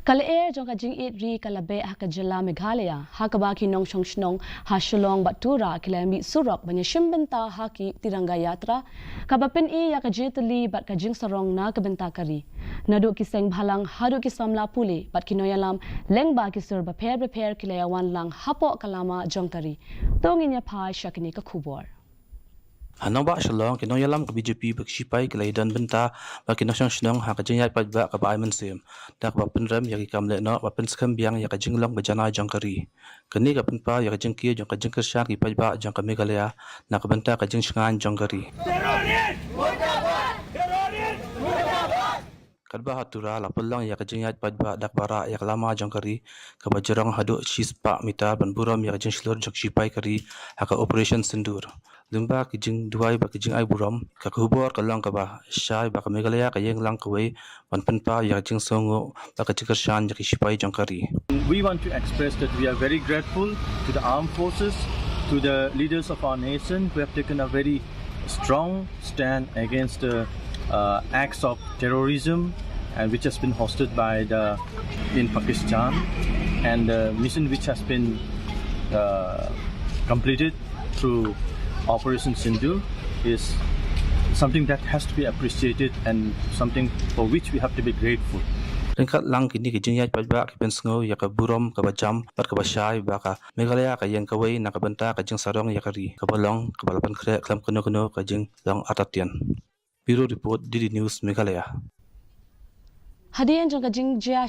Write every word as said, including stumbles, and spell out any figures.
Ka lyer jong ka jingïeit ri ka la beh ha ka jylla Meghalaya, ha kaba ki nongshong shnong ha Shillong bad Tura ki la mih surok ban ïashim bynta ha ki Tiranga Yatra, kaba pyni ïa ka jingtylli bad ka jingsarong na ka bynta ka ri. Naduh ki seng bhalang haduh ki samla pule bad ki nongïalam lyngba ki sur bapher bapher ki la ïawan lang hapoh ka lama jong ka ri. To ngin ïa phai sha kane ka khubor. Ha nongbah Shillong, ki nongïalam ka B J P bad ki shipai ki la ïadon bynta bad ki nongshong shnong ha ka jingïaid paidbah kaba ai mynsiem, da kaba pynrem ïa ki kam lehnoh bad pynskhem biang ïa ka jinglong ba janai jong ka ri. Kane ka pynpaw ïa ka jingkiew jong ka jingkyrshan ki paidbah jong ka Meghalaya na ka bynta ka jingshngaiñ jong ka ri. Katba ha Tura la pynlong ïa ka jingïaid paidbah da kaba rah ïa ka lama jong ka ri, kaba jrong haduh shispah mitar ban burom ïa ka jingshlur jong ki shipai ka ri ha ka Operation Sindoor. Lyngba ki jingduwai bad ki jingai burom, ka khubor ka long kaba shai ba ka Meghalaya ka ïeng lang kawei ban pynpaw ïa ka jingsngewnguh bad ka jingkyrshan jong ki shipai jong ka ri. We want to express that we are very grateful to the armed forces, to the leaders of our nation who have taken a very strong stand against the uh, acts of terrorism and which has been hosted by the in Pakistan, and the mission which has been uh, completed through Operation Sindoor is something that has to be appreciated and something for which we have to be grateful. Ryngkat lang kine ki jingïaid paidbah ki pynsngew ïa ka burom kaba jam bad kaba shai ba ka Meghalaya ka ïeng kawei na ka bynta ka jingsarong ïa ka ri, kaba long kaba la pynkhreh khlem kano kano ka jinglong artatien. Bureau Report, D D News Meghalaya. Hadien jong ka jingjia